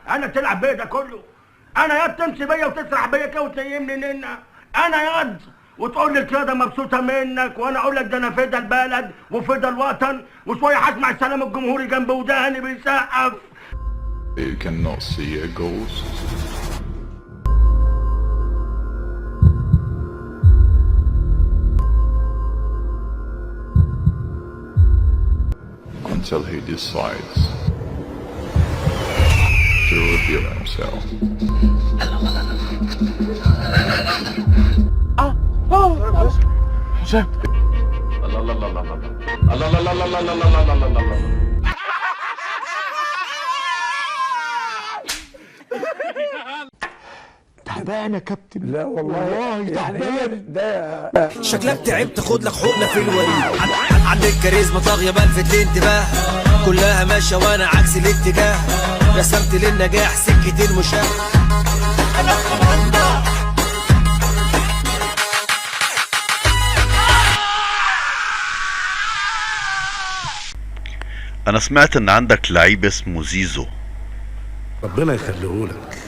انا تلعب بيا ده كله؟ انا يا تمشي بيا وتسرح بيا كده وتنيمني ننا، انا ياض وتقول لي القيادة مبسوطة منك، وانا اقول لك ده انا فدا البلد وفدا الوطن، وشوية هسمع السلام الجمهوري جنب وداني بيسقف. You cannot see a ghost. Until he decides to reveal himself. الله الله الله الله الله الله الله الله الله الله الله الله. تعبان يا كابتن. لا والله، والله يعني تعبان. ده شكلك تعبت، خد لك حقنه في الوريد. عندك كاريزما طاغية بلفت الانتباه، كلها ماشية وانا عكس الاتجاه، رسمت للنجاح سكة المشاة. انا سمعت ان عندك لعيب اسمه زيزو. ربنا يخليهولك.